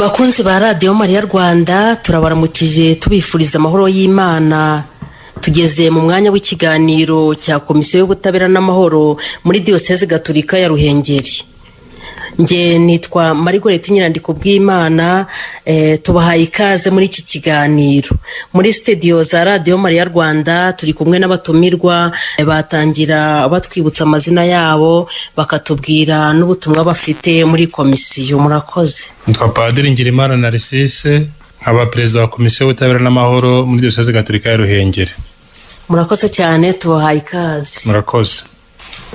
Bakunzi ba Radiyo Mariya Rwanda, turabaramukije, tubifuriza amahoro y'Imana. Tugeze mu mwanya w'ikiganiro cya Komisiyo y'Ubutabera n'Amahoro muri Diyoseze Gatolika ya Ruhengeri. Nge nitwa Marigoreti Nyirandiko bw'Imana. Tubahaye ikaze muri iki kiganiro. Muri sitidiyo za Radiyo Mariya Rwanda turi kumwe n'abatumirwa. Batangira batwibutsa amazina yabo, bakatubwira n'ubutumwa bafite muri komisiyo. Murakoze. Nitwa Padiri Ngirimana Narcisse, nkaba perezida wa Komisiyo y'Ubutabera n'Amahoro muri Diyoseze Gatolika ya Ruhengeri. Murakoze cyane, tubahaye ikaze. Murakoze.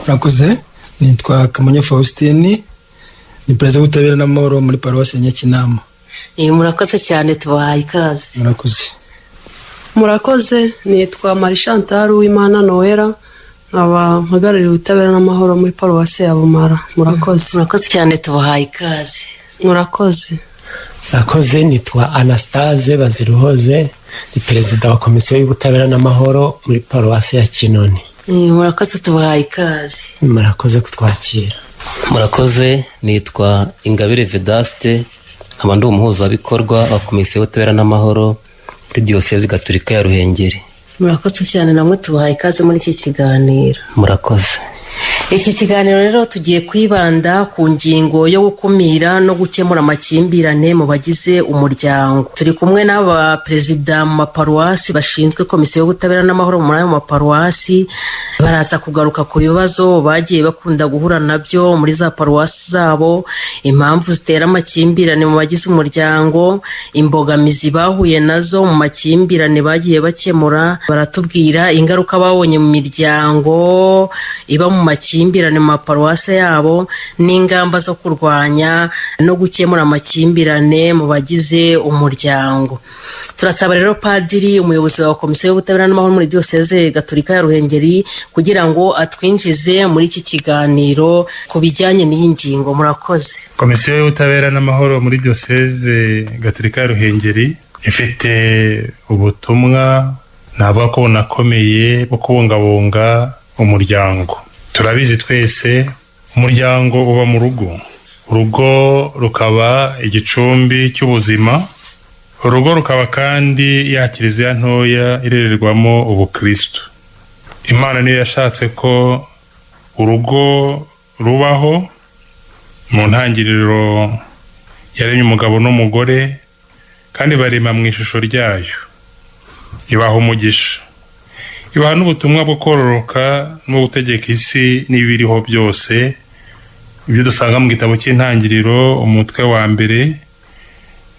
Murakoze. Nitwa Kamonyo Faustin, ni perezida w'Ubutabera n'Amahoro muri Paruwasi ya Nyakinama. Murakoze cyane, tubahaye ikaze. Murakoze. Murakoze. Nitwa Marie Chantal Uwimana Noella, nkaba mpagarariye ubutabera n'amahoro muri Paruwasi ya Bumara. Murakoze. Murakoze cyane, tubahaye ikaze. Murakoze. Murakoze. Nitwa Anastase Baziruhoze, ni perezida wa Komisiyo y'Ubutabera n'Amahoro muri Paruwasi ya Kinoni. Murakoze, tubahaye ikaze. Murakoze kutwakira. Murakoze. Nitwa Ingabire Vedaste, nkaba ndi umuhuzabikorwa wa Komisiyo y'Ubutabera n'Amahoro muri Diyosezi Gatolika ya Ruhengeri. Murakoze cyane, namwe tubahaye ikaze muri iki kiganiro. Murakoze. Iki kiganiro rero tugiye kwibanda ku ngingo yo gukumira no gukemura amakimbirane mu bagize umuryango. Turi kumwe n'abaperezida mu maparuwasi bashinzwe Komisiyo y'Ubutabera n'Amahoro muri ayo maparuwasi. Baraza kugaruka ku bibazo bagiye bakunda guhura nabyo muri za paruwasi zabo, impamvu zitera amakimbirane mu bagize umuryango, imbogamizi bahuye nazo mu makimbirane bagiye bakemura. Baratubwira ingaruka babonye mu miryango iba mu makimbirane mu maparuwasi yabo, n'ingamba zo kurwanya no gukemura amakimbirane mu bagize umuryango. Turasaba rero padiri umuyobozi wa Komisiyo y'Ubutabera n'Amahoro muri Diyoseze Gatolika ya Ruhengeri kugira ngo atwinjize muri iki kiganiro ku bijyanye n'iyi ngingo. Murakoze. Komisiyo y'Ubutabera n'Amahoro muri Diyoseze Gatolika ya Ruhengeri ifite ubutumwa navuga ko bunakomeye bwo kubungabunga umuryango. Turabizi twese, umuryango uba mu rugo, urugo rukaba igicumbi cy'ubuzima, urugo rukaba kandi ya kiliziya ntoya irererwamo ubukristo. Imana niyo yashatse ko urugo rubaho. Mu ntangiriro yaremye umugabo n'umugore kandi barema mu ishusho ryayo, ibaha umugisha, ibaha n'ubutumwa bwo kororoka no gutegeka isi n'ibiriho byose, ibyo dusanga mu gitabo cy'Intangiriro, umutwe wa mbere,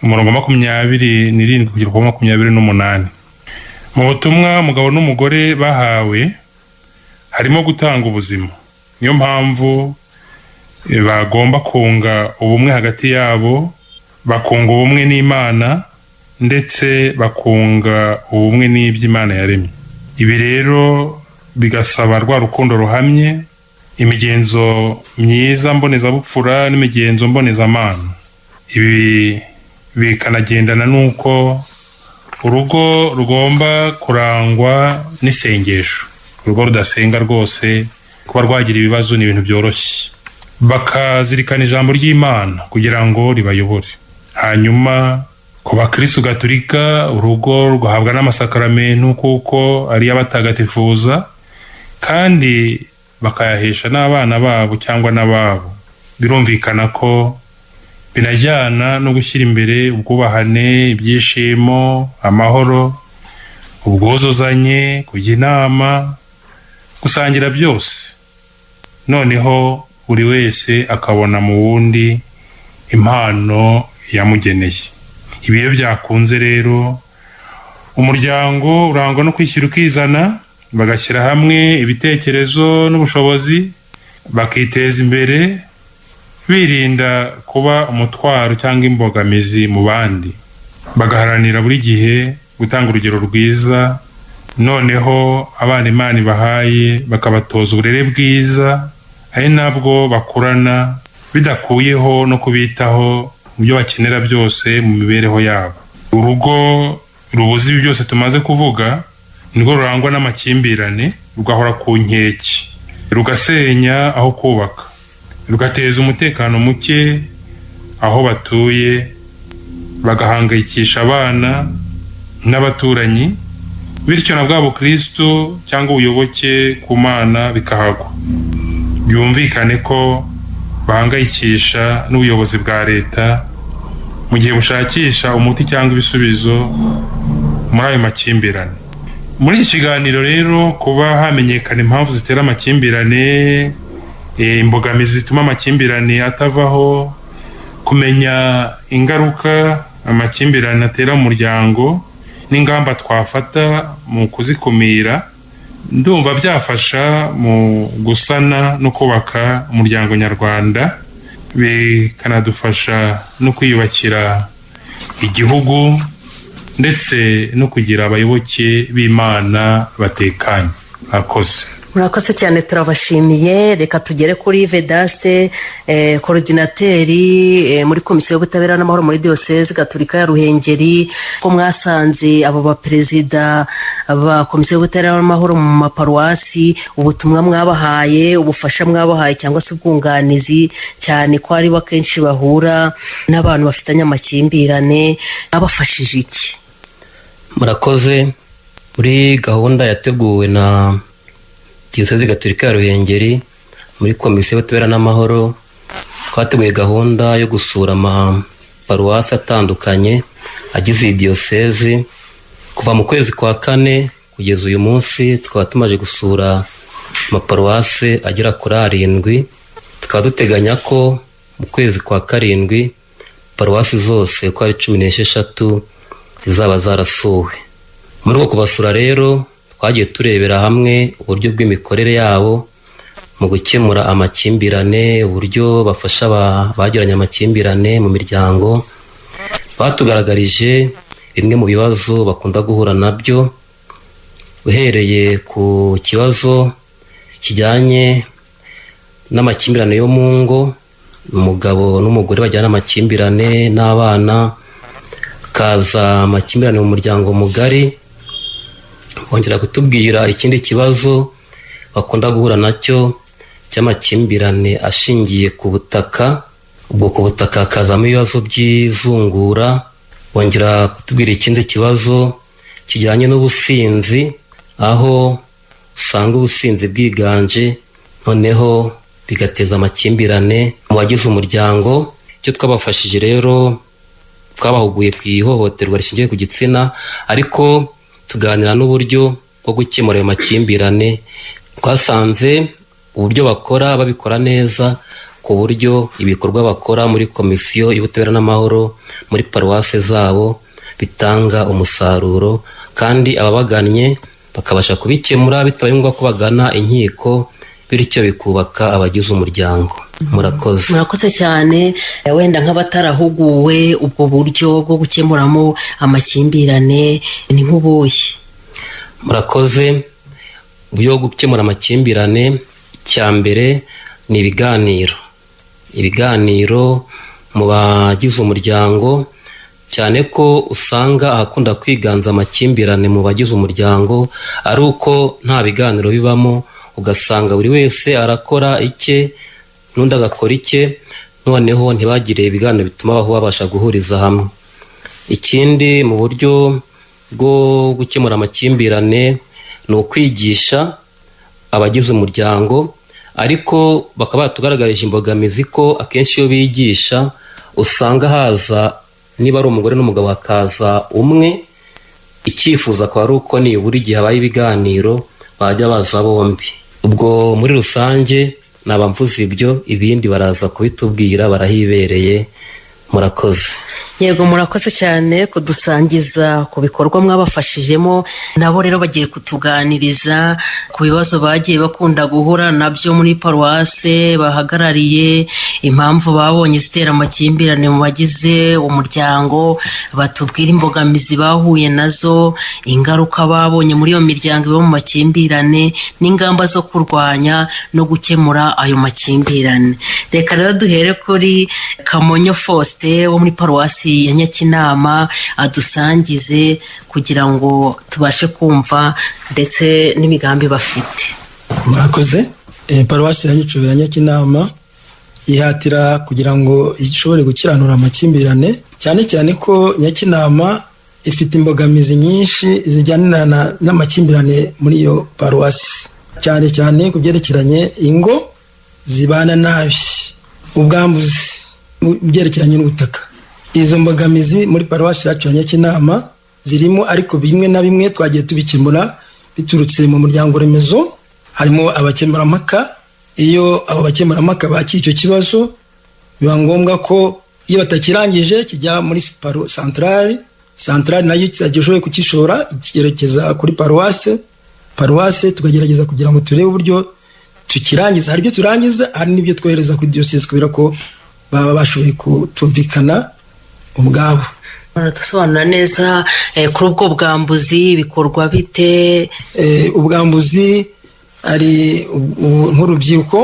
umurongo 27 kugera ku 28. Mu butumwa umugabo n'umugore bahawe harimo gutanga ubuzima. Niyo mpamvu bagomba kunga ubumwe hagati yabo, bakunga ubumwe n'Imana, ndetse bakunga ubumwe n'iby'Imana yaremye. Ibi rero bigasaba rwa rukundo ruhamye, imigenzo myiza mbonezabupfura n'imigenzo mbonezamana. Ibi bikanagendana n'uko urugo rugomba kurangwa n'isengesho. Urugo rudasenga rwose kuba rwagira ibibazo ni ibintu byoroshye. Bakazirikana ijambo ry'Imana kugira ngo ribayobore. Hanyuma ku bakristu gatolika, urugo rugahabwa n'amasakaramentu kuko ari abatagatifuza, kandi bakayahesha n'abana babo cyangwa n'ababo. Birumvikana ko binajyana no gushyira imbere ubwubahane, ibyishimo, amahoro, ubwuzuzanye, kujya inama, gusangira byose, noneho buri wese akabona mu wundi impano yamugeneye. Ibi iyo byakunze rero, umuryango urangwa no kwishyira ukizana, bagashyira hamwe ibitekerezo n'ubushobozi, bakiteza imbere, birinda kuba umutwaro cyangwa imbogamizi mu bandi, bagaharanira buri gihe gutanga urugero rwiza. Noneho abana Imana ibahaye bakabatoza uburere bwiza, ari nabwo bakurana, bidakuyeho no kubitaho mu byo bakenera byose mu mibereho yabo. Urugo rubuze ibi byose tumaze kuvuga nirwo rurangwa n'amakimbirane, rugahora ku nkeke, rugasenya aho kubaka, rugateza umutekano muke aho batuye. Bagahangayikisha abana n'abaturanyi, bityo na bwa bukristu cyangwa ubuyoboke ku Mana bikahagwa. Byumvikane ko bahangayikisha n'ubuyobozi bwa leta mu gihe bushakisha umuti cyangwa ibisubizo muri ayo makimbirane. Muri iki kiganiro rero, kuba hamenyekana impamvu zitera amakimbirane, imbogamizi zituma amakimbirane atavaho, kumenya ingaruka amakimbirane atera mu muryango n'ingamba twafata mu kuzikumira, ndumva byafasha mu gusana no kubaka umuryango nyarwanda, bikanadufasha no kwiyubakira igihugu ndetse no kugira abayoboke b'Imana batekanye. Murakoze. Murakoze cyane, turabashimiye. Reka tugere kuri Vedaste, coordinateur muri Komisiyo y'Ubutabera n'Amahoro muri Diyoseze Gatolika ya Ruhengeri. Ko mwasanze abo baperezida ba Komisiyo y'Ubutabera n'Amahoro mu maparuwasi, ubutumwa mwabahaye, ubufasha mwabahaye cyangwa se ubwunganizi, cyane ko ari bo akenshi bahura n'abantu bafitanye amakimbirane, abafashije iki? Murakoze. Muri gahunda yateguwe na Diyoseze Gatolika ya Ruhengeri, muri Komisiyo y'Ubutabera n'Amahoro twateguye gahunda yo gusura amaparuwasi atandukanye agize iyi diyoseze. Kuva mu kwezi kwa kane kugeza uyu munsi, tukaba tumaze gusura amaparuwasi agera kuri arindwi. Tukaba duteganya ko mu kwezi kwa karindwi paruwasi zose uko ari 16 zizaba zarasuwe. Muri uko kubasura rero, twagiye turebera hamwe uburyo bw'imikorere yabo mu gukemura amakimbirane, uburyo bafasha bagiranye amakimbirane mu miryango. Batugaragarije bimwe mu bibazo bakunda guhura nabyo, uhereye ku kibazo kijyanye n'amakimbirane yo mu ngo, umugabo n'umugore bajyana amakimbirane n'abana, hakaza amakimbirane mu muryango mugari. Bongera kutubwira ikindi kibazo bakunda guhura nacyo cy'amakimbirane ashingiye ku butaka, ubwo ku butaka hakazamo ibibazo by'izungura. Bongera kutubwira ikindi kibazo kijyanye n'ubusinzi, aho usanga ubusinzi bwiganje, noneho bigateza amakimbirane mu bagize umuryango. Icyo twabafashije rero, twabahuguye ku ihohoterwa rishingiye ku gitsina, ariko tuganira n'uburyo bwo gukemura ayo makimbirane. Twasanze uburyo bakora babikora neza, ku buryo ibikorwa bakora muri Komisiyo y'Ubutabera n'Amahoro muri paruwase zabo bitanga umusaruro, kandi ababagannye bakabasha kubikemura bitabaye ngombwa ko bagana inkiko, bityo bikubaka abagize umuryango. Murakoze. Murakoze cyane. Wenda nk'abatarahuguwe, ubwo buryo bwo gukemuramo amakimbirane ni nk'ubuhe? Murakoze. Uburyo bwo gukemura amakimbirane, icya mbere ni ibiganiro, ibiganiro mu bagize umuryango, cyane ko usanga ahakunda kwiganza amakimbirane mu bagize umuryango ari uko nta biganiro bibamo, ugasanga buri wese arakora icye n'undi agakora icye, noneho ntibagire ibiganiro bituma babasha guhuriza hamwe. Ikindi mu buryo bwo gukemura amakimbirane ni ukwigisha abagize umuryango, ariko bakaba batugaragarije imbogamizi ko akenshi iyo bigisha usanga haza, niba ari umugore n'umugabo, hakaza umwe. Icyifuzo akaba ari uko nibura igihe habaye ibiganiro bajya baza bombi. Ubwo muri rusange naba mvuze ibyo, ibindi baraza kubitubwira, barahibereye. Murakoze. Yego, murakoze cyane kudusangiza ku bikorwa mwabafashijemo. Nabo rero bagiye kutuganiriza ku bibazo bagiye bakunda guhura nabyo muri paruwase bahagarariye, impamvu babonye zitera amakimbirane mu bagize umuryango, batubwira imbogamizi bahuye nazo, ingaruka babonye muri iyo miryango iba mu makimbirane, n'ingamba zo kurwanya no gukemura ayo makimbirane. Reka rero duhere kuri Kamonyo Faustin wo muri Paruwasi ya Nyakinama, adusangize kugira ngo tubashe kumva ndetse n'imigambi bafite. Murakoze. Paruwasi ya Nyicu ya Nyakinama yihatira kugira ngo ishobore gukiranura amakimbirane. Cyane cyane ko Nyakinama ifite imbogamizi nyinshi zijyanirana n'amakimbirane muri iyo paruwasi, cyane cyane ku byerekeranye ingo zibana nabi, ubwambuzi mu byerekeranye n'ubutaka. Izo mbogamizi muri paruwasi yacu ya Nyakinama zirimo, ariko bimwe na bimwe twagiye tubikemura biturutse mu muryango remezo. Harimo abakemurampaka. Iyo abo bakemurampaka bakira icyo kibazo, biba ngombwa ko iyo batakirangije kijya muri santarari. Santarari nayo gishoboye kukishora, ikerekeza kuri paruwase. Paruwase tukagerageza kugira ngo turebe uburyo tukirangiza. Hari ibyo turangiza, hari n'ibyo twohereza kuri diyoseze, kubera ko baba bashoboye kutumvikana ubwabo. Baradusobanura neza kuri ubwo bwambuzi, bikorwa bite? Ubwambuzi hari nk'urubyiruko,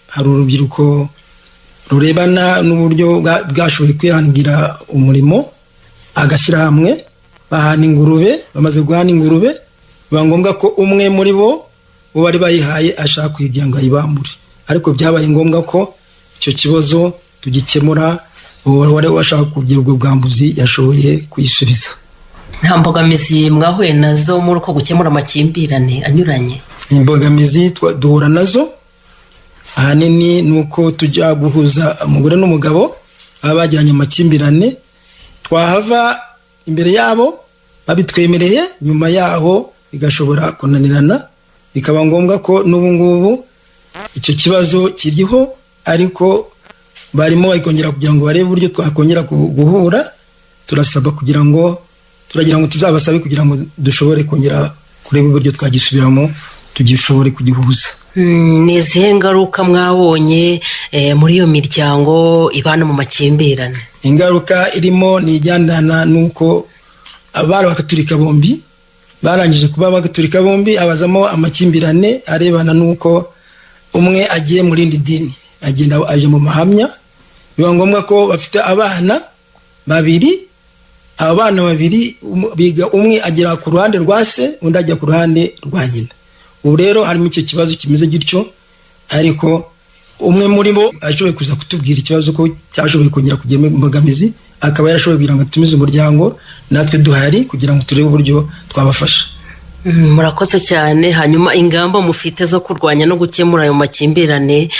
hari urubyiruko rurebana n'uburyo bwashoboye kwihangira umurimo, agashyirahamwe, bahana ingurube. Bamaze guhana ingurube, biba ngombwa ko umwe muri bo, uwo bari bayihaye, ashaka kugira ngo ayibambure. Ariko byabaye ngombwa ko icyo kibazo tugikemura. Uwo wari washaka kugira ubwo bwambuzi yashoboye kuyisubiza. Nta mbogamizi mwahuye nazo muri uko gukemura amakimbirane anyuranye? Imbogamizi duhura nazo ahanini ni uko tujya guhuza umugore n'umugabo baba bagiranye amakimbirane, twahava imbere yabo babitwemereye, nyuma yaho bigashobora kunanirana, bikaba ngombwa ko n'ubu ngubu icyo kibazo kiriho, ariko barimo bakongera kugira ngo barebe uburyo twakongera guhura. Turasaba kugira ngo, turagira ngo tuzabasabe kugira ngo dushobore kongera kureba uburyo twagisubiramo, tugishobore kugihuza. Ni izihe ngaruka mwabonye muri iyo miryango ibana mu makimbirane? Ingaruka irimo ni ijyandana n'uko abari abagaturika bombi barangije kuba abagaturika bombi, habazamo amakimbirane arebana n'uko umwe agiye mu rindi dini, agenda aje mu mahamya. Biba ngombwa ko bafite abana babiri. Aba bana babiri biga, umwe agera ku ruhande rwa se, undi ajya ku ruhande rwa nyina. Ubu rero harimo icyo kibazo kimeze gityo, ariko umwe muri bo ashoboye kuza kutubwira ikibazo ko cyashoboye kongera kugira imbogamizi, akaba yarashoboye kugira ngo atumize umuryango, natwe duhari kugira ngo turebe uburyo twabafasha. Murakoze cyane. Hanyuma ingamba mufite zo kurwanya no gukemura ayo makimbirane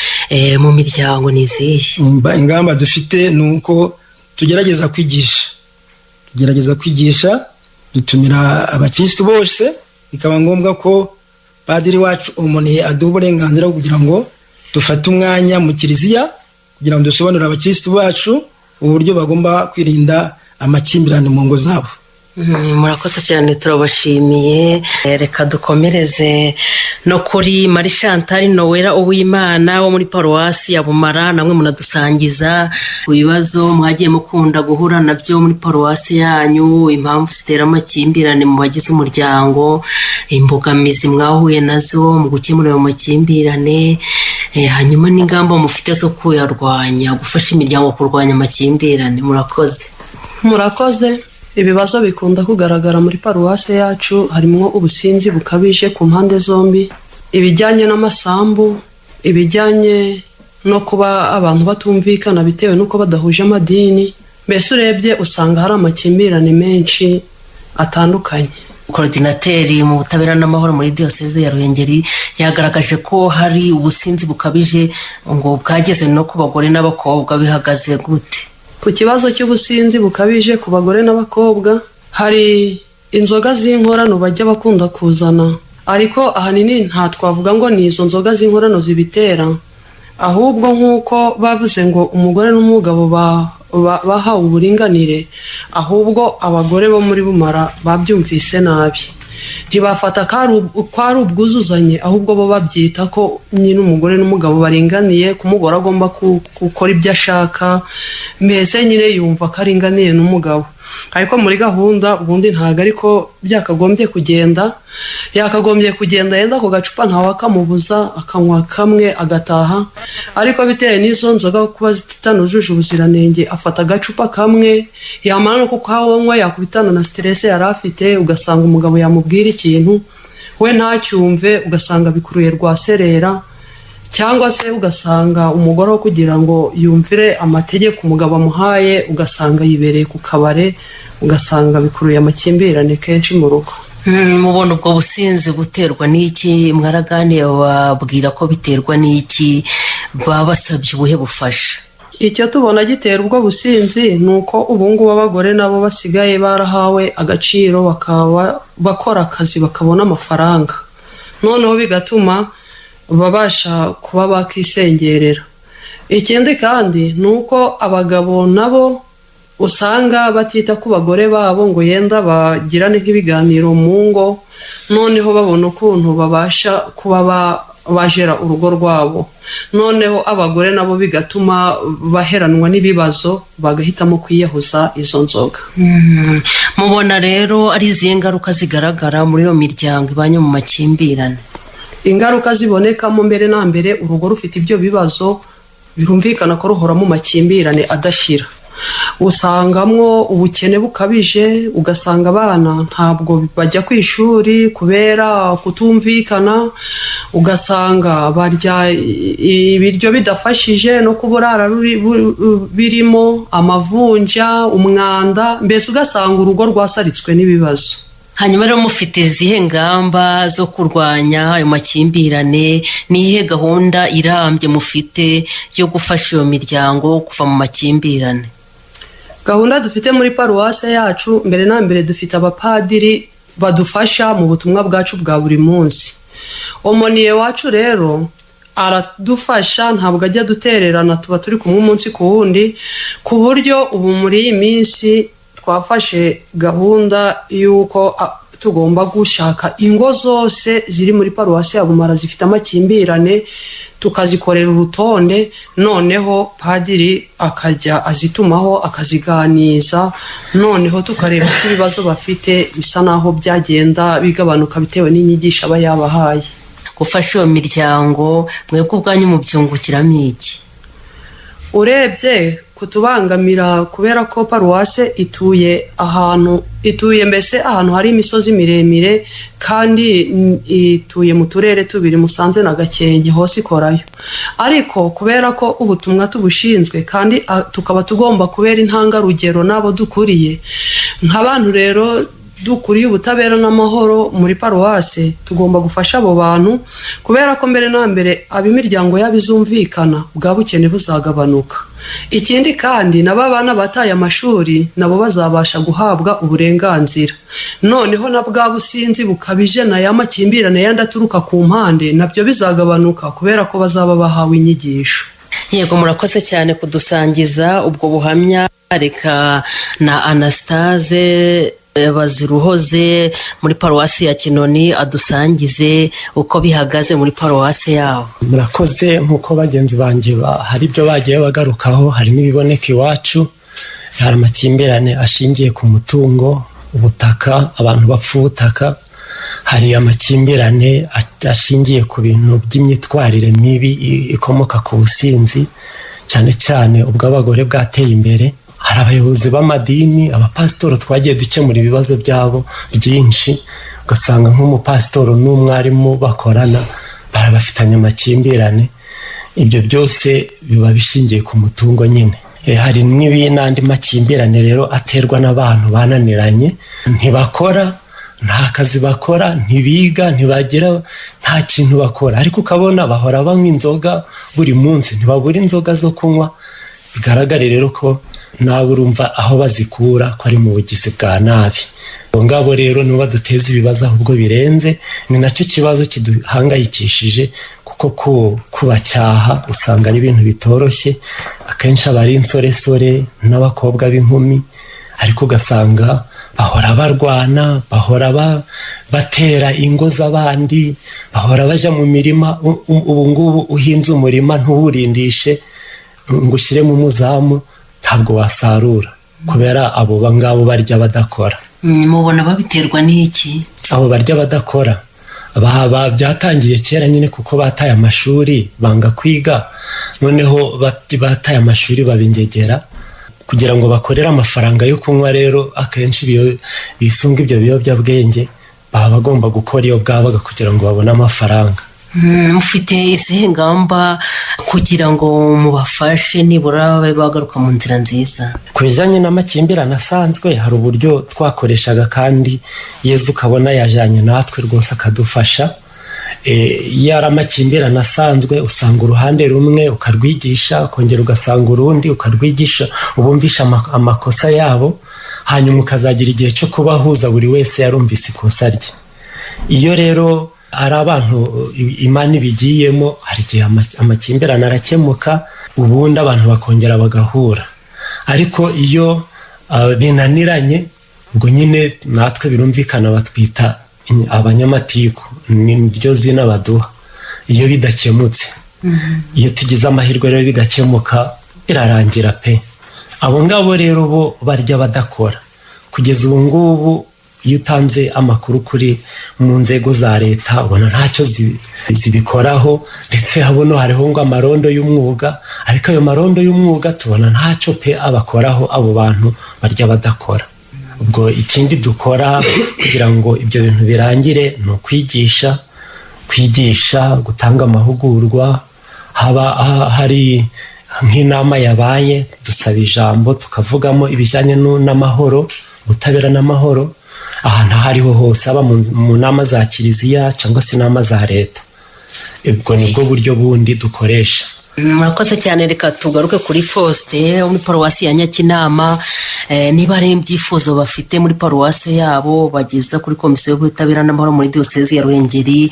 mu miryango ni izihe? Ingamba dufite ni uko tugerageza kwigisha, tugerageza kwigisha, dutumira abakirisitu bose. Bikaba ngombwa ko padiri wacu umuntu aduha uburenganzira bwo kugira ngo dufate umwanya mu kiliziya kugira ngo dusobanurire abakirisitu bacu uburyo bagomba kwirinda amakimbirane mu ngo zabo. Murakoze cyane, turabashimiye. Reka dukomereze no kuri Marie Chantal Noella Uwimana wo muri paruwasi ya Bumara. Namwe munadusangiza ku bibazo mwagiye mukunda guhura nabyo muri paruwasi yanyu, impamvu zitera amakimbirane mu bagize umuryango, imbogamizi mwahuye nazo mu gukemura ayo makimbirane, hanyuma n'ingamba mufite zo kuyarwanya, gufasha imiryango kurwanya amakimbirane. Murakoze. Murakoze. Ibibazo bikunda kugaragara muri paruwasi yacu harimo ubusinzi bukabije ku mpande zombi, ibijyanye n'amasambu, ibijyanye no kuba abantu batumvikana bitewe n'uko badahuje amadini. Mbese urebye usanga hari amakimbirane menshi atandukanye. Korodinateri mu butabera n'amahoro muri diyoseze ya Ruhengeri yagaragaje ko hari ubusinzi bukabije ngo bwageze no ku bagore n'abakobwa. Bihagaze gute? Ku kibazo cy'ubusinzi bukabije ku bagore n'abakobwa, hari inzoga z'inkorano bajya bakunda kuzana, ariko ahanini nta twavuga ngo ni izo nzoga z'inkorano zibitera, ahubwo nk'uko bavuze ngo umugore n'umugabo bahawe uburinganire, ahubwo abagore bo muri Bumara babyumvise nabi, ntibafata ko ari ubwuzuzanye, ahubwo bo babyita ko nyine umugore n'umugabo baringaniye, ko umugore agomba gukora ibyo ashaka, mbese nyine yumva ko aringaniye n'umugabo. Ariko muri gahunda ubundi ntabwo ariko byakagombye kugenda. Yakagombye kugenda yenda ako gacupa ntawakamubuza, akanywa kamwe agataha, ariko bitewe n'izo nzoga kuba zitanujuje ubuziranenge, afata agacupa kamwe, yamara no kukanywa yakubitana na siterese yari afite, ugasanga umugabo yamubwira ikintu we ntacyumve, ugasanga bikuruye rwaserera. Cyangwa se ugasanga umugore wo kugira ngo yumvire amategeko umugabo amuhaye, ugasanga yibereye ku kabare, ugasanga bikuruye amakimbirane kenshi mu rugo. Mubona ubwo businzi buterwa n'iki? Mwaraganiye bababwira ko biterwa n'iki? Baba basabye ubuhe bufasha? Icyo tubona gitera ubwo businzi ni uko ubu ngubu abagore nabo basigaye barahawe agaciro, bakaba bakora akazi bakabona amafaranga, noneho bigatuma babasha kuba bakisengerera. Ikindi kandi ni uko abagabo nabo usanga batita ku bagore babo ngo yenda bagirane nk'ibiganiro mu ngo, noneho babona ukuntu babasha kuba bajera urugo rwabo. Noneho abagore nabo bigatuma baheranwa n'ibibazo, bagahitamo kwiyahuza izo nzoga. Mubona rero ari izihe ngaruka zigaragara muri iyo miryango ibanye mu makimbirane? Ingaruka zibonekamo, mbere na mbere urugo rufite ibyo bibazo birumvikana ko ruhora mu makimbirane adashira. Usangamwo ubukene bukabije, ugasanga abana ntabwo bajya ku ishuri kubera kutumvikana, ugasanga barya ibiryo bidafashije no kuburara birimo amavunja, umwanda, mbese ugasanga urugo rwasaritswe n'ibibazo. Hanyuma rero mufite izihe ngamba zo kurwanya ayo makimbirane? Ni iyihe gahunda irambye mufite yo gufasha iyo miryango kuva mu makimbirane? Gahunda dufite muri paruwase yacu, mbere na mbere dufite abapadiri badufasha mu butumwa bwacu bwa buri munsi. Omoniye wacu rero aradufasha, ntabwo ajya dutererana, tuba turi kumwe umunsi ku wundi, ku buryo ubu muri iyi minsi twafashe gahunda y'uko tugomba gushaka ingo zose ziri muri paruwasi ya Bumara zifite amakimbirane, tukazikorera urutonde, noneho padiri akajya azitumaho akaziganiza, noneho tukareba ko ibibazo bafite bisa naho byagenda bigabanuka bitewe n'inyigisho aba yabahaye. Gufasha iyo miryango, mwebwe ubwanyu mubyungukiramo iki? Urebye kutubangamira, kubera ko paruwase ituye ahantu, ituye mbese ahantu hari imisozi miremire, kandi ituye mu turere tubiri, Musanze na Gakenke, hose ikorayo. Ariko kubera ko ubutumwa tubushinzwe kandi tukaba tugomba kubera intangarugero n'abo dukuriye, nk'abantu rero dukuriye ubutabera n'amahoro muri paruwase, tugomba gufasha abo bantu, kubera ko mbere na mbere ab'imiryango yabo izumvikana, bwa bukene buzagabanuka. Ikindi kandi nabo abana bataye amashuri nabo bazabasha guhabwa uburenganzira, noneho na bwa businzi bukabije na ya makimbirane yandi aturuka ku mpande nabyo bizagabanuka, kubera ko bazaba bahawe inyigisho. Yego, murakoze cyane kudusangiza ubwo buhamya. Reka na Anastase Baziruhoze muri paruwasi ya Kinoni adusangize uko bihagaze muri paruwasi yabo. Murakoze. Nk'uko bagenzi banjye hari ibyo bagiye bagarukaho, hari n'ibiboneka iwacu. Hari amakimbirane ashingiye ku mutungo, ubutaka, abantu bapfa ubutaka. Hari amakimbirane ashingiye ku bintu by'imyitwarire mibi ikomoka ku businzi, cyane cyane ubw'abagore bwateye imbere. Hari abayobozi b'amadini, abapasitoro, twagiye dukemura ibibazo byabo byinshi, ugasanga nk'umupasitoro n'umwarimu bakorana barabafitanye amakimbirane. Ibyo byose biba bishingiye ku mutungo nyine. Hari n'andi makimbirane rero aterwa n'abantu bananiranye, ntibakora, nta kazi bakora, ntibiga, ntibagira, nta kintu bakora, ariko ukabona bahora banywa inzoga buri munsi, ntibabura inzoga zo kunywa. Bigaragare rero ko nawe urumva aho bazikura ko ari mu bugizi bwa nabi. Abo ngabo rero nibo baduteza ibibazo ahubwo birenze, ni nacyo kibazo kiduhangayikishije, kuko kubacyaha usanga ari ibintu bitoroshye. Akenshi aba ari insoresore n'abakobwa b'inkumi, ariko ugasanga bahora barwana, bahora batera ingo z'abandi, bahora bajya mu mirima. Ubu ngubu uhinze umurima ntuwurindishe ngo ushyiremo umuzamu, ntabwo wasarura, kubera abo ngabo barya badakora. Mubona babiterwa n'iki? Abo barya badakora byatangiye kera nyine, kuko bataye amashuri banga kwiga, noneho bataye amashuri babingegera kugira ngo bakorere amafaranga yo kunywa. Rero akenshi bisunga ibyo biyobyabwenge, baba bagomba gukora iyo bwabaga kugira ngo babone amafaranga. Mufite izihe ngamba kugira ngo mubafashe nibura babe bagaruka mu nzira nziza? Ku bijyanye n'amakimbirane asanzwe, hari uburyo twakoreshaga, kandi Yezu ukabona yajyanye natwe rwose akadufasha. Iyo ari amakimbirane asanzwe, usanga uruhande rumwe ukarwigisha, ukongera ugasanga urundi ukarwigisha, ubumvisha amakosa yabo, hanyuma ukazagira igihe cyo kubahuza, buri wese yarumvise ikosa rye. Iyo rero ari abantu Imana ibigiyemo, hari igihe amakimbirane arakemuka, ubundi abantu bakongera bagahura. Ariko iyo binaniranye, ubwo nyine natwe birumvikana batwita abanyamatiku, ni ryo zina baduha iyo bidakemutse. Iyo tugize amahirwe rero bigakemuka, birarangira pe. Abo ngabo rero bo barya badakora. Kugeza ubu ngubu, iyo utanze amakuru kuri mu nzego za leta, ubona ntacyo zibikoraho. Ndetse habona hariho ngo amarondo y'umwuga, ariko ayo marondo y'umwuga tubona ntacyo pe abakoraho, abo bantu barya badakora. Ubwo ikindi dukora kugira ngo ibyo bintu birangire ni ukwigisha, kwigisha, gutanga amahugurwa. Haba hari nk'inama yabaye, dusaba ijambo tukavugamo ibijyanye n'amahoro, ubutabera n'amahoro, ahantu aho ariho hose, haba mu nama za kiliziya cyangwa se inama za leta. Ubwo nibwo buryo bundi dukoresha. Murakoze cyane. Reka tugaruke kuri Faustin wo muri paruwasi ya Nyakinama. Niba hari ibyifuzo bafite muri paruwasi yabo bageza kuri Komisiyo y'Ubutabera n'Amahoro muri Diyosezi ya Ruhengeri,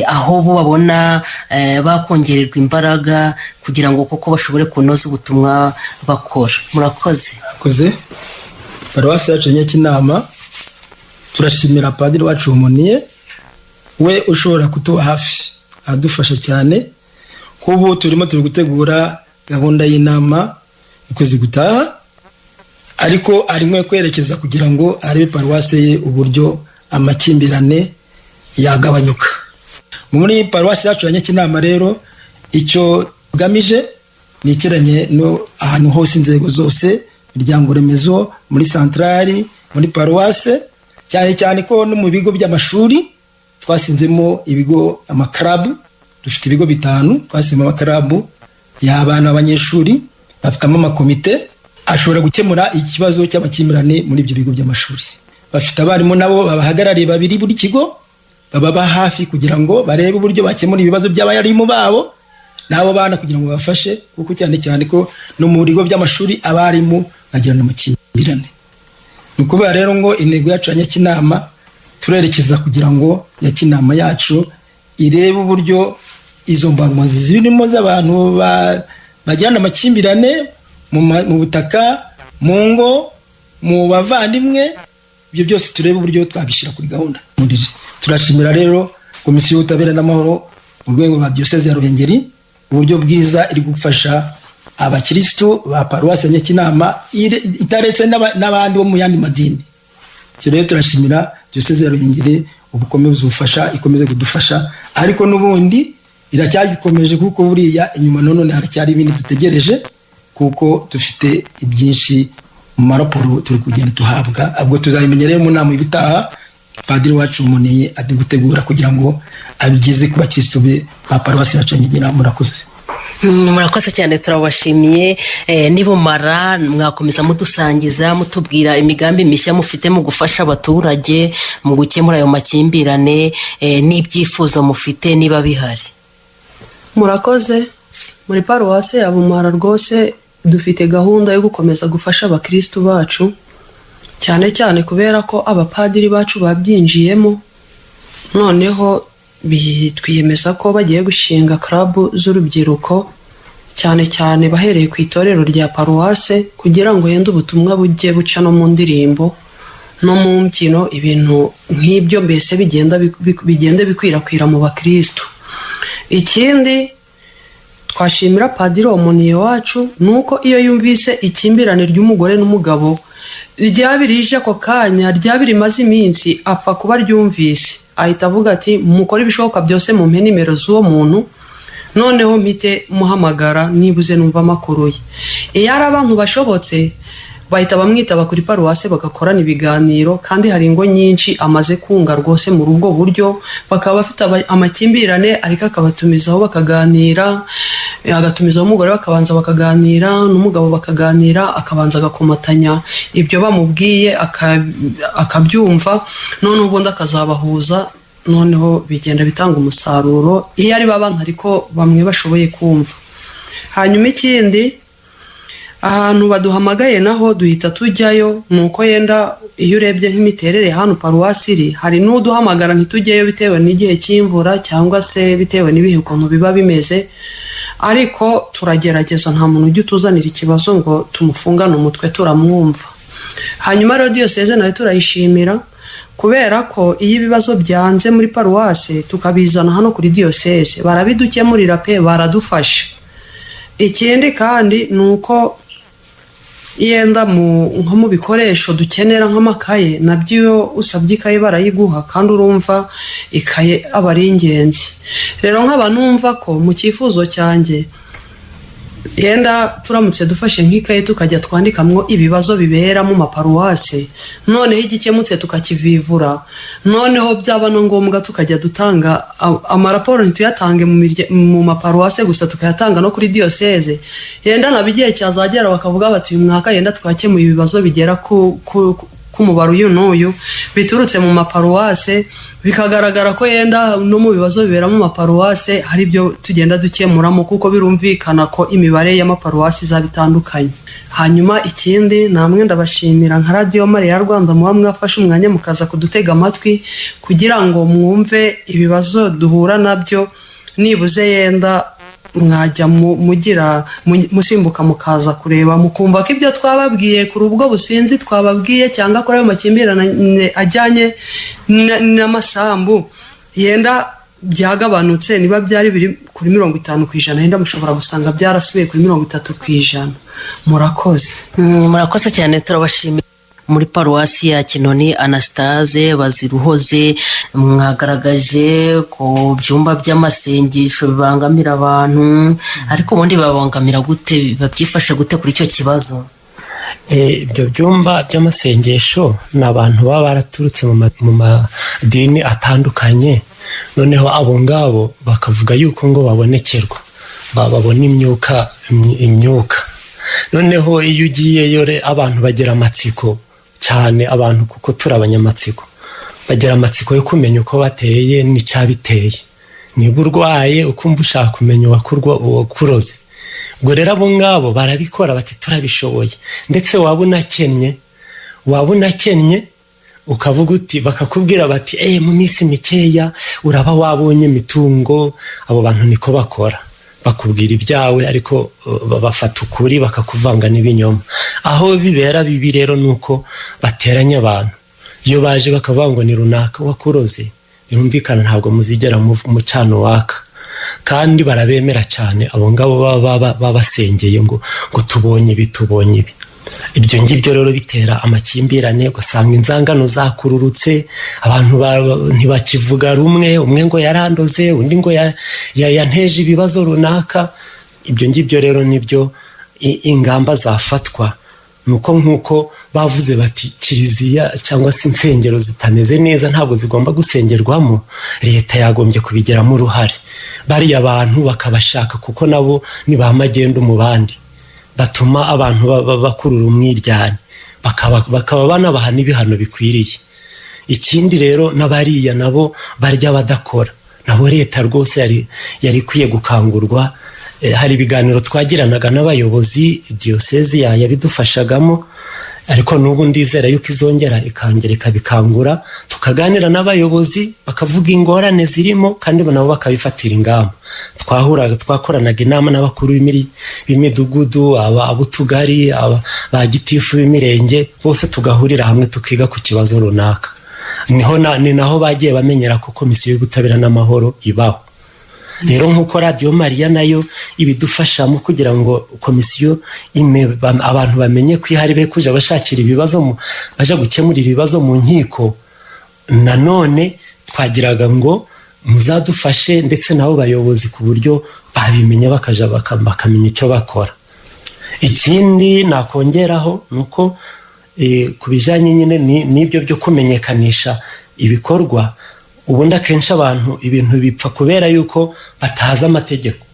aho bo babona bakongererwa imbaraga kugira ngo koko bashobore kunoza ubutumwa bakora. Murakoze. Murakoze. Paruwasi yacu ya Nyakinama, turashimira padiri wacu Umuniye, we ushobora kutuba hafi, aradufasha cyane. Nk'ubu turimo turi gutegura gahunda y'inama ukwezi gutaha, ariko arimo kwerekeza kugira ngo arebe paruwasi ye uburyo amakimbirane yagabanyuka muri paruwasi yacu ya Nyakinama. Rero icyo tugamije ni ikiranye no ahantu hose, inzego zose, imiryango remezo, muri santarari, muri paruwase, cyane cyane ko no mu bigo by'amashuri twasinzemo ibigo, amakarabu. Dufite ibigo 5 twasizemo amakarabu y'abana b'abanyeshuri, bafitemo amakomite ashobora gukemura ikibazo cy'amakimbirane muri ibyo bigo by'amashuri. Bafite abarimu nabo babahagarariye babiri buri kigo, bababa hafi kugira ngo barebe uburyo bakemura ibibazo by'abarimu babo n'abo bana, kugira ngo babafashe, kuko cyane cyane ko no mu bigo by'amashuri abarimu bagirana amakimbirane. Ni ukuvuga rero ngo intego yacu ya Nyakinama, turerekeza kugira ngo Nyakinama yacu irebe uburyo izo mbogamizi zirimo z'abantu bagirana amakimbirane mu butaka, mu ngo, mu bavandimwe, ibyo byose turebe uburyo twabishyira kuri gahunda. Turashimira rero Komisiyo y'Ubutabera n'Amahoro mu rwego rwa Diyoseze ya Ruhengeri, uburyo bwiza iri gufasha abakirisitu ba paruwasi ya Nyakinama, itaretse n'abandi bo mu yandi madini. Icyo rero turashimira Diyoseze ya Ruhengeri ubukomeze ubufasha, ikomeze kudufasha, ariko n'ubundi iracyagikomeje, kuko buriya inyuma none haracyari ibindi dutegereje, kuko dufite ibyinshi mu maraporo turi kugenda tuhabwa. Ubwo tuzabimenya rero mu nama ibitaha padiri wacu Umuneye ari gutegura kugira ngo abigeze ku bakirisitu be ba paruwasi yacu ya Nyakinama. Murakoze. Murakoze cyane, turabashimiye. Nibumara mwakomeza mudusangiza, mutubwira imigambi mishya mufite mu gufasha abaturage mu gukemura ayo makimbirane, n'ibyifuzo mufite niba bihari. Murakoze. Muri paruwasi ya Bumara rwose dufite gahunda yo gukomeza gufasha abakirisitu bacu, cyane cyane kubera ko abapadiri bacu babyinjiyemo. Noneho twiyemeza ko bagiye gushinga club z'urubyiruko, cyane cyane bahereye ku itorero rya paruwase, kugira ngo yende ubutumwa bujye buca no mu ndirimbo no mu mbyino, ibintu nk'ibyo, mbese bigenda bikwirakwira mu bakirisitu. Ikindi twashimira padiri Omuniye wacu ni uko iyo yumvise ikimbirane ry'umugore n'umugabo, ryaba rije ako kanya, ryaba rimaze iminsi, apfa kuba ryumvise ahita avuga ati: "Mukore ibishoboka byose mumpe nimero z'uwo muntu, noneho mpite muhamagara nibuze numva amakuru ye." Iyo ari abantu bashobotse Bahita bamwitaba kuri paruwase bagakorana ibiganiro, kandi hari ingo nyinshi amaze kunga rwose muri ubwo buryo. Bakaba bafite amakimbirane, ariko akabatumizaho bakaganira, agatumizaho umugore bakabanza bakaganira, n'umugabo bakaganira, akabanza agakomatanya ibyo bamubwiye, akabyumva, noneho ubundi akazabahuza. Noneho bigenda bitanga umusaruro iyo ari ba bantu ariko bamwe bashoboye kumva. Hanyuma ikindi, ahantu baduhamagaye naho duhita tujyayo. Ni uko yenda iyo urebye nk'imiterere hano paruwasi iri, hari n'uduhamagara ntitujyeyo bitewe n'igihe cy'imvura cyangwa se bitewe n'ibihe ukuntu biba bimeze, ariko turagerageza. Nta muntu ujya utuzanira ikibazo ngo tumufungane umutwe, turamwumva. Hanyuma rero diyoseze nayo turayishimira, kubera ko iyo ibibazo byanze muri paruwasi tukabizana hano kuri diyoseze, barabidukemurira pe, baradufasha. Ikindi kandi ni uko yenda nko mu bikoresho dukenera nk'amakaye, nabyo iyo usabye ikaye barayiguha, kandi urumva ikaye aba ari ingenzi. Rero nkaba numva ko mu cyifuzo cyanjye, yenda turamutse dufashe nk'ikaye tukajya twandikamwo ibibazo bibera mu maparuwase, noneho igikemutse tukakivivura, noneho byaba na ngombwa tukajya dutanga amaraporo, ntituyatange mu maparuwase gusa, tukayatanga no kuri diyoseze. Yenda nabo igihe cyazagera bakavuga bati: "Uyu mwaka yenda twakemuye ibibazo bigera ku k'umubare uyu n'uyu biturutse mu maparuwase." Bikagaragara ko yenda no mu bibazo bibera mu maparuwase hari ibyo tugenda dukemuramo, kuko birumvikana ko imibare y'amaparuwasi izaba itandukanye. Hanyuma ikindi, namwe ndabashimira nka Radiyo Mariya Rwanda, muba mwafashe umwanya mukaza kudutega amatwi kugira ngo mwumve ibibazo duhura nabyo. Nibuze yenda mwajya mugira musimbuka mukaza kureba, mukumva ko ibyo twababwiye kuri ubwo businzi twababwiye cyangwa kuri ayo makimbirane ajyanye n'amasambu yenda byagabanutse. Niba byari biri kuri 50%, yenda mushobora gusanga byarasubiye kuri 30%. Murakoze. Murakoze cyane, turabashimira. Muri paruwasi ya Kinoni, Anastase Baziruhoze, mwagaragaje ku byumba by'amasengesho bibangamira abantu, ariko ubundi babangamira gute? Babyifashe gute kuri icyo kibazo? Ibyo byumba by'amasengesho ni abantu baba baraturutse mu madini atandukanye, noneho abo ngabo bakavuga yuko ngo babonekerwa, babona imyuka. Noneho iyo ugiyeyo, abantu bagira amatsiko cyane, abantu kuko turi abanyamatsiko, bagira amatsiko yo kumenya uko bateye n'icyabiteye. Niba urwaye, ukumva ushaka kumenya uwakuroze. Ubwo rero abo ngabo barabikora, bati: "Turabishoboye." Ndetse waba unakennye ukavuga uti, bakakubwira bati: "Mu minsi mikeya uraba wabonye imitungo." Abo bantu niko bakora, bakubwira ibyawe, ariko bafata ukuri bakakuvanga n'ibinyoma. Aho bibera bibi rero ni uko bateranya abantu. Iyo baje bakavuga ngo ni runaka wakuroze, birumvikana ntabwo muzigera mucana uwaka. Kandi barabemera cyane abo ngabo baba babasengeye ngo tubonye ibi, tubonye ibi. Ibyo ngibyo rero bitera amakimbirane, ugasanga inzangano zakururutse, abantu ntibakivuga rumwe, umwe ngo yarandoze, undi ngo yanteje ibibazo runaka. Ibyo ngibyo rero nibyo ingamba zafatwa, nuko nk'uko bavuze bati kiliziya cyangwa se insengero zitameze neza ntabwo zigomba gusengerwamo, leta yagombye kubigiramo uruhare, bariya bantu bakabashaka, kuko nabo ni ba magendu mu bandi batuma abantu bakurura umwiryane, bakaba banabaha n'ibihano bikwiriye. Ikindi rero, n'abariya nabo barya badakora, nabo leta rwose yari ikwiye gukangurwa. Hari ibiganiro twagiranaga n'abayobozi, diyosezi yabidufashagamo, ariko n'ubu ndizera yuko izongera ikongera ikabikangura, tukaganira n'abayobozi, bakavuga ingorane zirimo kandi nabo bakabifatira ingamba. Twahuraga, twakoranaga inama n'abakuru b'imidugudu, ab'utugari, ba gitifu b'imirenge, bose tugahurira hamwe tukiga ku kibazo runaka. Niho ni naho bagiye bamenyera ko Komisiyo y'Ubutabera n'Amahoro ibaho. Rero nk'uko Radiyo Mariya nayo ibidufashamo kugira ngo komisiyo abantu bamenye ko ihari, be kuja bashakira ibibazo baja gukemurira ibibazo mu nkiko, nanone twagiraga ngo muzadufashe ndetse nabo bayobozi ku buryo babimenya, bakaja bakamenya icyo bakora. Ikindi nakongeraho ni uko ku bijyanye nyine n'ibyo byo kumenyekanisha ibikorwa, ubundi akenshi abantu ibintu bipfa kubera yuko batazi amategeko.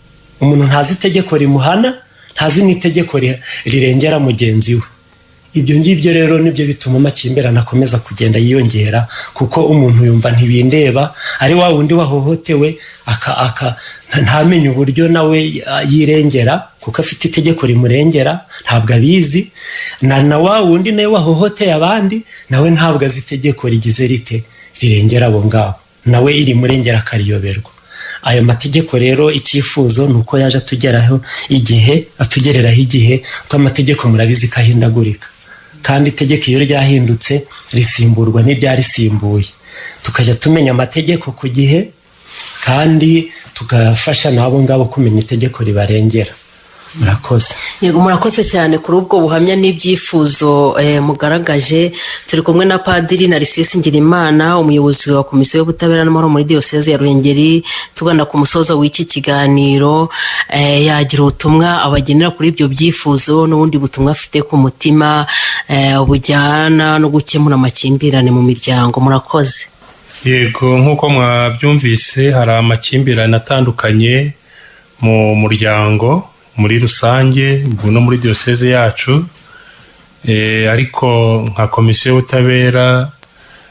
Umuntu ntazi itegeko rimuhana, ntazi n'itegeko rirengera mugenzi we. Ibyo ngibyo rero nibyo bituma amakimbirane akomeza kugenda yiyongera, kuko umuntu yumva ntibindeba, ari wa wundi wahohotewe ntamenye uburyo nawe yirengera kuko afite itegeko rimurengera, ntabwo abizi. Na wa wundi nawe wahohoteye abandi, nawe ntabwo azi itegeko rigize rite rirengera abo ngabo, nawe irimurengera akariyoberwa. Ayo mategeko rero, icyifuzo ni uko yaje atugeraho igihe, atugereraho igihe, kuko amategeko murabizi ko ahindagurika, kandi itegeko iyo ryahindutse risimburwa n'iryarisimbuye. Tukajya tumenya amategeko ku gihe, kandi tugafasha n'abo ngabo kumenya itegeko ribarengera. Murakoze. Yego, murakoze cyane kuri ubwo buhamya n'ibyifuzo mugaragaje. Turi kumwe na Padiri Narcisse Ngirimana, umuyobozi wa Komisiyo y'Ubutabera n'Amahoro muri Diyoseze ya Ruhengeri. Tugana ku musozo w'iki kiganiro, yagira ubutumwa abagenera kuri ibyo byifuzo n'ubundi butumwa afite ku mutima bujyana no gukemura amakimbirane mu miryango. Murakoze. Yego, nk'uko mwabyumvise, hari amakimbirane atandukanye mu muryango muri rusange no muri diyoseze yacu. Ariko nka Komisiyo y'Ubutabera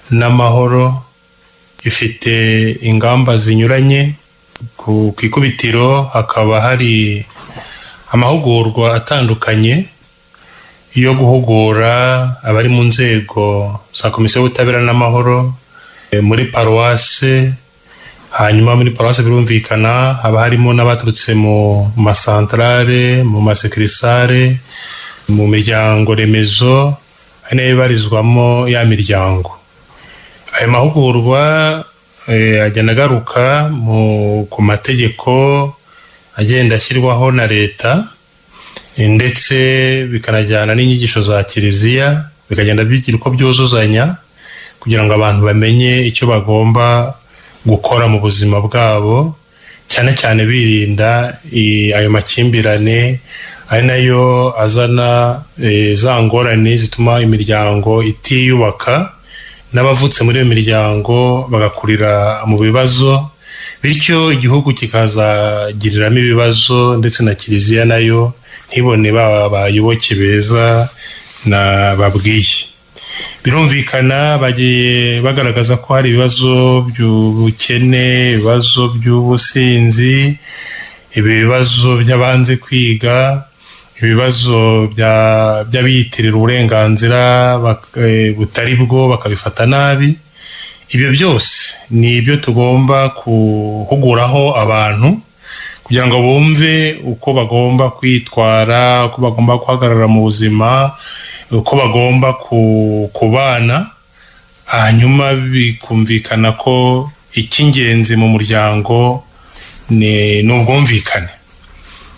n'Amahoro ifite ingamba zinyuranye. Ku ikubitiro hakaba hari amahugurwa atandukanye yo guhugura abari mu nzego za Komisiyo y'Ubutabera n'Amahoro muri paruwase. Hanyuma muri paruwase birumvikana haba harimo n'abaturutse mu masantarare, mu masekirisare, mu miryango remezo, ari nayo ibarizwamo ya miryango. Ayo mahugurwa agenda agaruka ku mategeko agenda ashyirwaho na leta, ndetse bikanajyana n'inyigisho za kiliziya, bikagenda bigira uko byuzuzanya kugira ngo abantu bamenye icyo bagomba gukora mu buzima bwabo, cyane cyane birinda ayo makimbirane, ari nayo azana za ngorane zituma imiryango itiyubaka, n'abavutse muri iyo miryango bagakurira mu bibazo, bityo igihugu kikazagiriramo ibibazo, ndetse na kiliziya nayo ntibone ba bayoboke beza na babwiye. Birumvikana bagiye bagaragaza ko hari ibibazo by'ubukene, ibibazo by'ubusinzi, ibibazo by'abanze kwiga, ibibazo by'abiyitirira uburenganzira butari bwo bakabifata nabi. Ibyo byose ni ibyo tugomba guhuguraho abantu kugira ngo bumve uko bagomba kwitwara, uko bagomba guhagarara mu buzima, uko bagomba kubana. Hanyuma bikumvikana ko icy'ingenzi mu muryango ni ubwumvikane.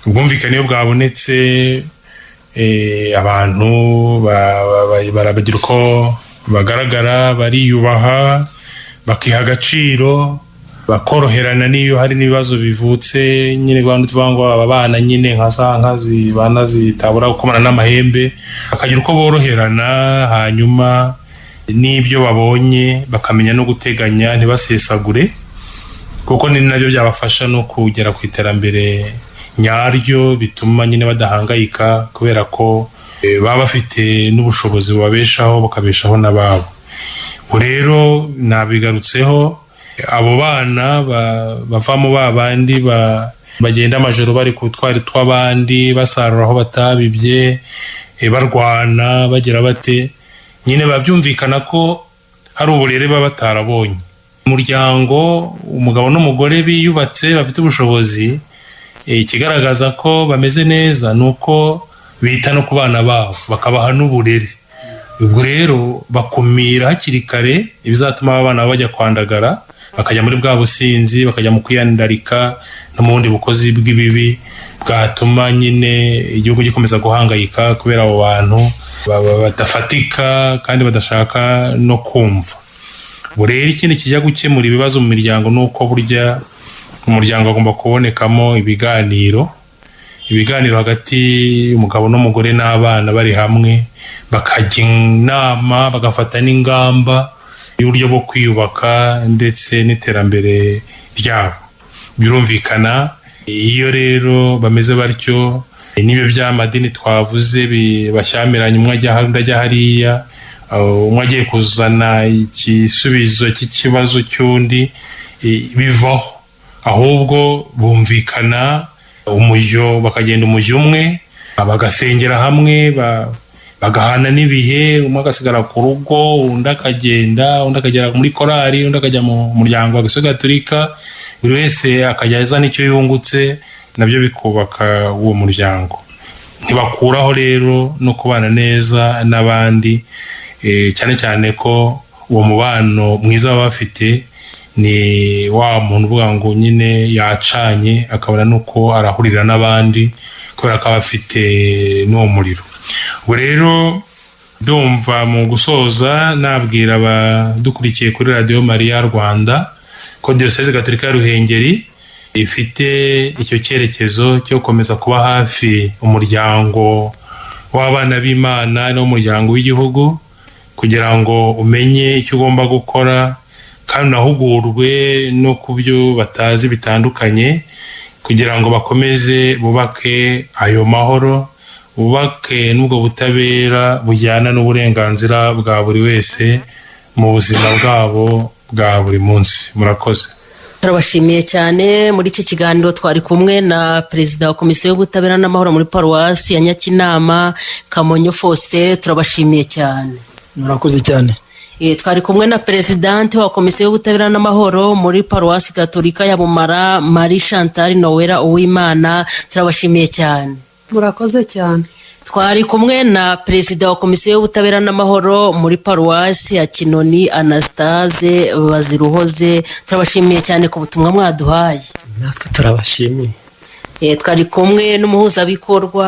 Ubwumvikane iyo bwabonetse, abantu barabagira uko bagaragara, bariyubaha, bakiha agaciro, bakoroherana. N'iyo hari n'ibibazo bivutse nyine, rwanda tuvuga ngo aba bana nyine nka za nka zibana zitabura gukomana n'amahembe, bakagira uko boroherana. Hanyuma n'ibyo babonye bakamenya no guteganya, ntibasesagure, kuko ni nabyo byabafasha no kugera ku iterambere nyaryo, bituma nyine badahangayika kubera ko baba bafite n'ubushobozi bubabeshaho, bakabeshaho n'ababo. Ubu rero nabigarutseho, abo bana bavamo ba bandi bagenda amajoro bari ku twari tw'abandi, basarura aho batabibye, barwana, bagira bate nyine, babyumvikana ko hari uburere baba batarabonye. Umuryango, umugabo n'umugore biyubatse bafite ubushobozi, ikigaragaza ko bameze neza ni uko bita no ku bana babo, bakabaha n'uburere. Ubwo rero bakumira hakiri kare ibizatuma aba bana bajya kwandagara, bakajya muri bwa businzi, bakajya mu kwiyandarika no mu bundi bukozi bw'ibibi bwatuma nyine igihugu gikomeza guhangayika kubera abo bantu badafatika kandi badashaka no kumva. Ubu rero ikindi kijya gukemura ibibazo mu miryango ni uko burya umuryango agomba kubonekamo ibiganiro. Ibiganiro hagati y'umugabo n'umugore n'abana bari hamwe, bakajya inama, bagafata n'ingamba y'uburyo bwo kwiyubaka ndetse n'iterambere ryabo. Birumvikana, iyo rero bameze batyo, n'ibyo by'amadini twavuze bashyamiranye, umwe ajya aha undi ajya hariya, umwe agiye kuzana igisubizo cy'ikibazo cy'undi, bivaho. Ahubwo bumvikana umujyo, bakagenda umujyo umwe, bagasengera hamwe, bagahana n'ibihe, umwe agasigara ku rugo, undi akagenda, undi akagera muri korali, undi akajya mu muryango wa Gatolika, buri wese akajya azana icyo yungutse, nabyo bikubaka uwo muryango. Ntibakuraho rero no kubana neza n'abandi, cyane cyane ko uwo mubano mwiza baba bafite ni wa muntu uvuga ngo nyine yacanye, akabona n'uko arahurira n'abandi kubera ko aba afite n'uwo muriro. Ubwo rero ndumva mu gusoza nabwira abadukurikiye kuri Radiyo Mariya Rwanda ko Diyoseze Gatolika ya Ruhengeri ifite icyo cyerekezo cyo gukomeza kuba hafi umuryango w'abana b'Imana n'umuryango w'igihugu, kugira ngo umenye icyo ugomba gukora kandi unahugurwe no ku byo batazi bitandukanye, kugira ngo bakomeze bubake ayo mahoro, bubake n'ubwo butabera bujyana n'uburenganzira bwa buri wese mu buzima bwabo bwa buri munsi. Murakoze. Turabashimiye cyane. Muri iki kiganiro twari kumwe na perezida wa Komisiyo y'Ubutabera n'Amahoro muri Paruwasi ya Nyakinama, Kamonyo Faustin. Turabashimiye cyane. Murakoze cyane. Twari kumwe na perezidante wa Komisiyo y'Ubutabera n'Amahoro muri Paruwasi Gatolika ya Bumara, Marie Chantal Nowera Uwimana. Turabashimiye cyane. Murakoze cyane. Twari kumwe na perezida wa Komisiyo y'Ubutabera n'Amahoro muri Paruwasi ya Kinoni, Anastase Baziruhoze. Turabashimiye cyane ku butumwa mwaduhaye. Natwe turabashimiye. Twari kumwe n'umuhuzabikorwa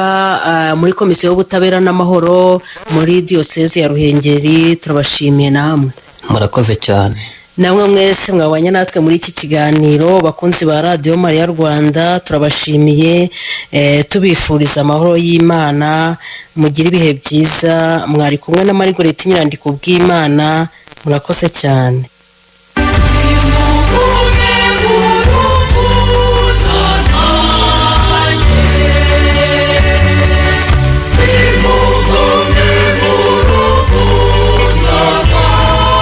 muri Komisiyo y'Ubutabera n'Amahoro muri Diyoseze ya Ruhengeri. Turabashimiye namwe. Murakoze cyane. Namwe mwese mwabanye natwe muri iki kiganiro, bakunzi ba Radiyo Mariya Rwanda, turabashimiye, tubifuriza amahoro y'Imana, mugire ibihe byiza. Mwari kumwe na Marigoreti Nyirandiko bw'Imana. Murakoze cyane.